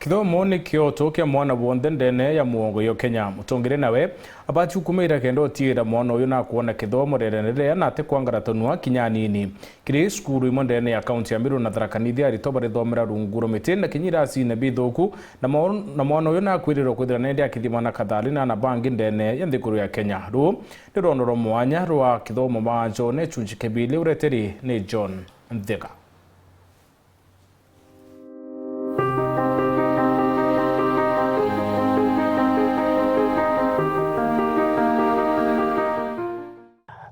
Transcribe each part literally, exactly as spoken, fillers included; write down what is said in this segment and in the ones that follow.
Kithomo ni kioto kia mwana wonthe ndene ya muongo yo Kenya. Mutongeria nawe abachukumira kenda utiira mwana uyu na kuona kithomo rerene riria na ati kwangaratanua kinya anini. Kiri cukuru imwe ndene ya kaunti ya Meru na Tharaka Nithi, aritwa barithomera rungu rwa miti na kinya iracine bithuku, na mwa-, na mwana uyu nakwirirwa kwithira nende akithima na kathari na ana bangi ndene ya nthiguru ya Kenya. Ruu ni rwondo rwa mwanya rwa kithomo Maganjone chunji kebili, ureteri ni John Nthika.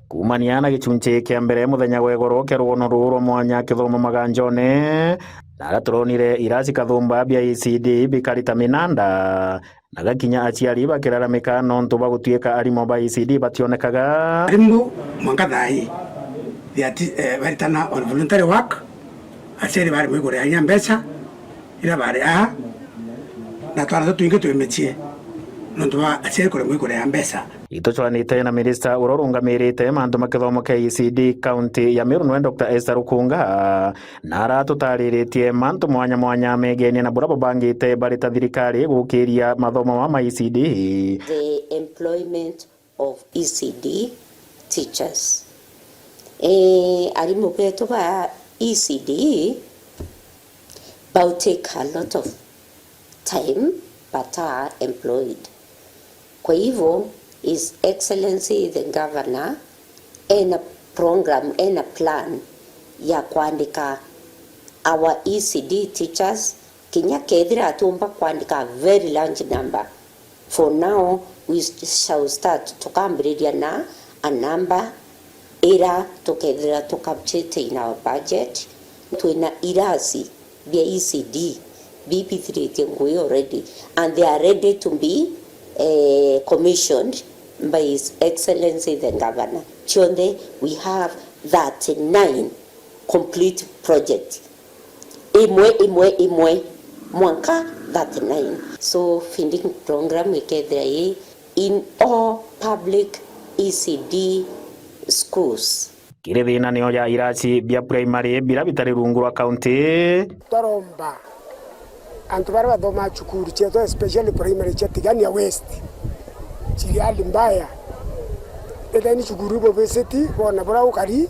Kuumania na gichunchi kia mbere muthenya gwa igoro kia rwono ruu rwa mwanya kithomo Maganjone, na aria turonire irasi kathumba bia E C D bikarita minanda, na gakinya aciari bakiraramika nontu bwa gutuika arimu ba E C D bationekaga. Arimu mwanka thaa ii, they are ti-, eh, baritana on voluntary work. Aciari bari mwigure ya mbeca iria bari aa, na twana tutwingi twi micii nontu bwa aciari kuri mwigure ya mbeca. Itucwanite na minista uria urungamirite mantu ma kithomo kia E C D kaunti ya Meru, nwe Doctor Esther Rukunga, na aratutariritie mantu mwanya mwanya megenie na buria bubangite bari ta thirikari gukiria mathomo ma ma E C D. The employment of E C D teachers. Eh, arimu betu ba E C D bau take a lot of time but are employed. Kwa hivyo, His Excellency the Governor ena program, ena plan ya kwandika our E C D teachers, kinya kethira atumba kwandika a very large number. For now, we shall start tukambiriria na a number ira tukethira tukabjete in our budget. Twina irasi bia E C D bibithiritie ngui already, and they are ready to be, eh, commissioned by His Excellency the Governor. Chionthe, we have thirty-nine complete project. Imwe, imwe, imwe, mwanka thirty-nine. So, feeding program ikethira i in all public E C D schools. Kiri thinanio ya irasi bia primary bira bitari rungu rwa kaunti. Twaromba antu baria bathomaa cukuru cietu, especially primary cia Tigania West, ciri hali mbaya. Etheni cukuru ibubiciti, bona buria ukari,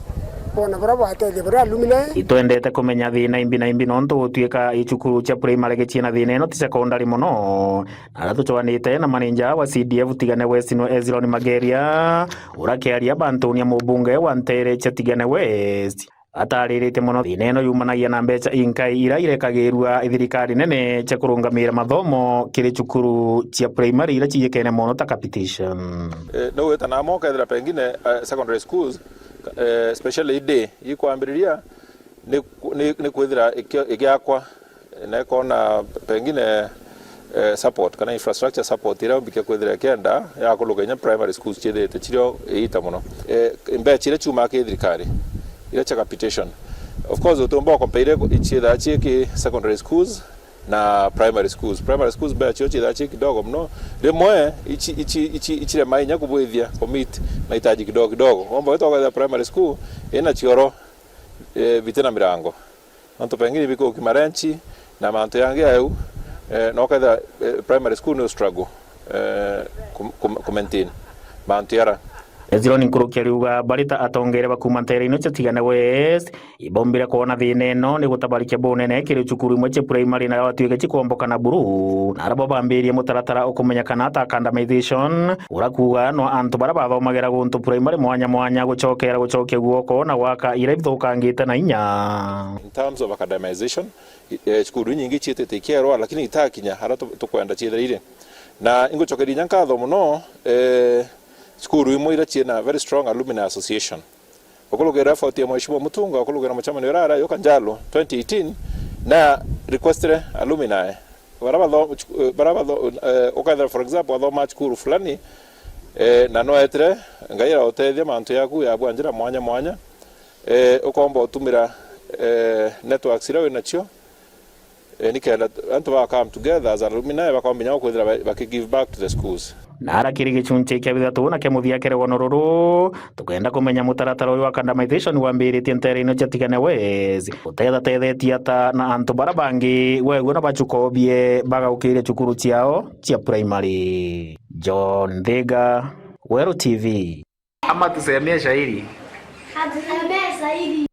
bona buria bwatethia buria alumni. Itwendete kumenya thina imbi na imbi nontu gutuika icukuru cia primary giciina thina ino ti secondary mono. Aria tucwanite na manager wa C D F Tigania West nwe Hezron Mageria, urakiaria bantunia mubunge wa ntere cia Tigania West, atariritie mono thina ino yumanagia na mbeca inkai iria irekagirua thirikari nene cia kurungamira mathomo kiri cukuru cia primary iria ciijikene mono ta capitation. Eh, ni gwita namo ukethira pengine, eh, secondary schools, eh, especially day ikwambiriria ni, ni, ni kwithira ikio-, igiakwa na ikona pengine, eh, support kana infrastructure support iria mbikia kwithira ikienda ya kuluka inya primary schools ciithirite cirio iita mono. Eh, mbeca iria ciumaa ki thirikari, iria cia capitation. Of course, utiumba compare ciithaa cii ki secondary schools na primary schools. Primary schools mbeca cio ciithaa cii kidogo mono. Rimwe ici, ici, ici, icirema inya kubwithia ku meet mahitaji kidogo kidogo. Womba wita ukathira primary school ina cioro, eh, bitina mirango. Nontu pengine bikuki marenchi na mantu yangi au, eh, na ukethira, eh, primary school ni struggle, eh, ku, ku, ku maintain mantu yara. Hezron Nkuruki ariuga bari ta atongeria ba kuuma ntere ino cia Tigania West, ibombire kwona thina ino ni gutabarikia bunene kiri cukuru imwe cia primary na watuike cikwomboka na buru, na arabo bambirie mutaratara ukumenya kana ta academization, ura kuuga no antu baria bathomagira guntu primary mwanya mwanya gucokera gucokia guoko na gwaka iria ithukangite na inya. In terms of academization, i-, eh, cukuru inyingi ciitite ikierwa, lakini itakinya aria tu-, tukwenda ciithire iri. Na ingucokeria inya nkatho mono, eh, cukuru imwe iria ciina very strong alumni association. Ukurukira effort ya Mheshimiwa Mutunga, ukurukira mucemanio uria arai uka Njalo twenty eighteen, na requestire alumni baria batho-, baria batho-, eh, ukethira, for example, athoma cukuru fulani, eh, na nwetire Ngai arautethia mantu yaku yabua njira mwanya mwanya, eh, ukomba utumira, eh, networks iria winacio, eh, nikenda antu ba come together as alumni bakomba inya kwithira ba-, baki give back to the schools. Na arakiri gichunchi kia bithatu na kia muthia kia rugono ruru, tukenda kumenya mutaratara uyu wa academization wambiritie nteere ino cia Tigania West utethatethetie ata na antu bara bangi wegua na bachukobie bagaukiria cukuru ciao cia primary. John Thiga, Weru T V. Ama tusemee shairi. Atusemee shairi.